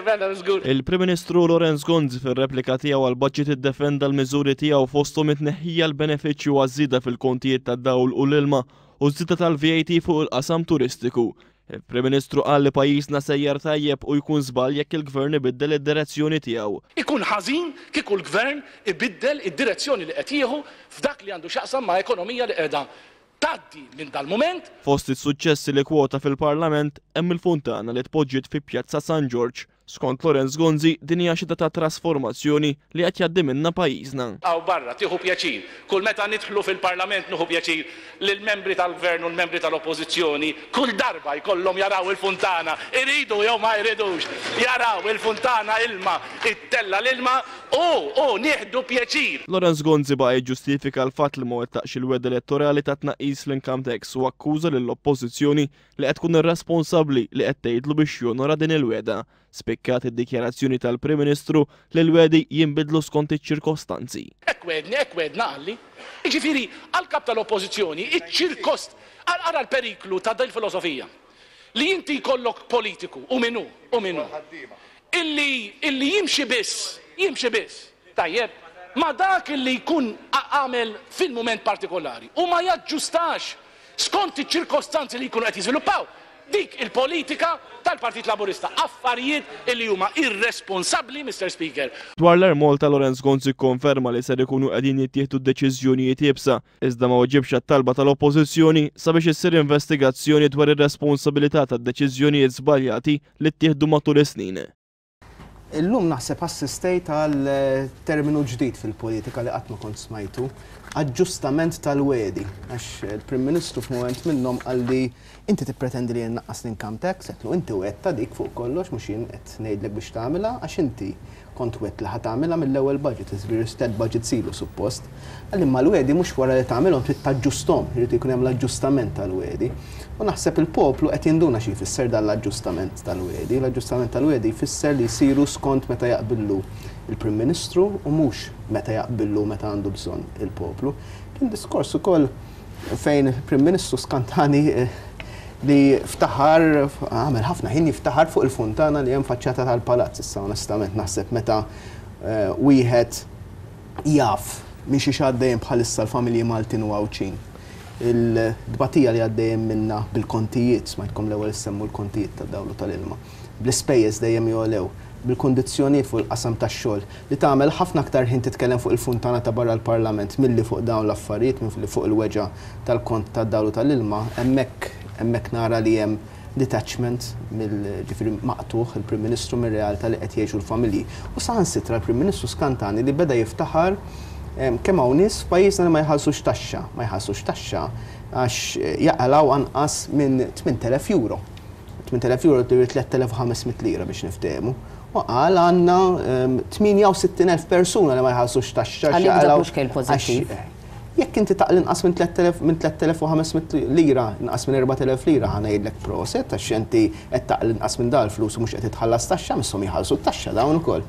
Mela żgur. Il-Prim Ministru Lawrence Gonzi fir-replika tiegħu għall-budget iddefenda l-miżuri tiegħu fosthom it-tneħħija l-benefiċċju għaż-żieda fil-kontijiet tad-dawl u l-ilma u ż-żieda tal-VAT fuq il-qasam turistiku. Il-Prim Ministru qal li pajjiżna sejjer tajjeb u jkun żball jekk il-Gvern ibiddel id-direzzjoni tiegħu. Ikun ħażin kieku l-Gvern ibiddel id-direzzjoni li qed jieħu f'dak li għandu x'jaqsam ma' ekonomija li qiegħda tgħaddi minn dal-mument. Fost is-suċċessi li kwota fil-Parlament hemm il-funtana li tpoġġiet fi Pjazza San Ġorġ. Skont Lawrence Gonzi, din hija xhieda ta' trasformazzjoni li qed jgħaddi minnha pajjiżna. Hawn barra tieħu pjaċir. Kull meta nidħlu fil-Parlament nieħu pjaċir li l-membri tal-Gvern u l-membri tal-Oppożizzjoni kull darba jkollhom jaraw il-funtana, iridu jew ma jridux, jaraw il-funtana ilma, ittella' l-ilma u, u nieħdu pjaċir. Lawrence Gonzi baqa' jiġġustifika l-fatt li ma wettaqx il-wegħda elettorali ta' tnaqqis fl-income tax u akkuża lill-Oppożizzjoni li qed tkun irresponsabbli li qed tgħidlu biex jonora din il-wegħda. Spikkat id-dikjarazzjoni tal-Prim Ministru li l-wegħdi jinbidlu skont iċ-ċirkostanzi. Hekk wegħdni, hekk wegħdna qalli. Jiġifieri, għall-Kap tal-Oppożizzjoni, iċ-ċirkost, ara l-periklu ta' dil-filosofija. Li inti jkollok politiku, hu min hu, hu min hu, illi, illi jimxi biss, jimxi biss, tajjeb, ma' dak illi jkun għamel fil-mument partikolari u ma jaġġustax skont iċ-ċirkostanzi li jkunu qed jiżviluppaw, dik il-politika tal-Partit Laburista. Affarijiet illi huma irresponsabbli, Mister Speaker. Dwar l-Air Malta, Lawrence Gonzi kkonferma li ser ikunu qegħdin jittieħdu deċiżjonijiet iebsa, iżda ma weġibx għat-talba tal-Oppożizzjoni sabiex issir investigazzjoni dwar ir-responsabilità tad-deċiżjonijiet żbaljati li ttieħdu matul is-snin. Illum naħseb assistejt għal terminu ġdid fil-politika li qatt ma kont smajtu, aġġustament tal-wegħdi. Għax il-Prim Ministru f'mument minnhom qalli inti tippretendi li jien nnaqqas l-income tax, għedtlu inti wegħdtha dik fuq kollox mhux jien qed ngħidlek biex tagħmilha għax inti kont wegħdt li ħa tagħmilha mill-ewwel budget, jiġifieri tliet budgets ilu suppost. Qalli imma l-wegħdi mhux wara li tagħmilhom trid taġġusthom, irid ikun hemm l-aġġustament tal-wegħdi. U naħseb il-poplu qed jinduna xi jfisser dan l-aġġustament tal-wegħdi. L-aġġustament tal-wegħdi jfisser li jsiru skont meta jaqbillu l-Prim Ministru u mhux meta jaqbillu u meta għandu bżonn il-poplu. Kien diskors ukoll fejn il-Prim Ministru skantani li ftaħar, għamel ħafna ħin jiftaħar fuq il-funtana li hemm faċċata tal-palazz. Issa onestament naħseb meta wieħed jaf minn xiex għaddejjin bħalissa l-familji Maltin u Għawdxin. Il-tbatija li għaddejjin minnha bil-kontijiet, smajtkom l-ewwel issemmu l-kontijiet tad-dawl u tal-ilma, bl-ispejjeż dejjem jogħlew, bil-kundizzjonijiet fuq il-qasam tax-xogħol, li tagħmel ħafna aktar ħin titkellem fuq il-funtana ta' barra l-Parlament milli fuq dawn l-affarijiet, milli fuq il-weġgħa tal-kont tad-dawl u tal-ilma, hemmhekk, hemmhekk nara li hemm detachment mill, ġifieri maqtugħ il-Prim Ministru mir-realtà li qed jgħixu l-familji. U saħansitra l-Prim Ministru skantani li beda jiftaħar kemm hawn nies f'pajjiżna li ma jħallsux taxxa. Ma jħallsux taxxa għax jaqalgħu anqas minn 8,000 euro. 8,000 euro ġifieri 3,500 lira biex niftehmu. U qal għandna 68,000 persuna li ma jħallsux taxxa għax jaqalgħu. Mhux kejl pożittiv. Jekk inti taqla' inqas minn 3000 minn 3500 lira, inqas minn 4000 lira ħa ngħidlek proset għax inti qed taqla' inqas minn dal-flus u mhux qed titħallas taxxa, misshom jħallsu t-taxxa dawn ukoll.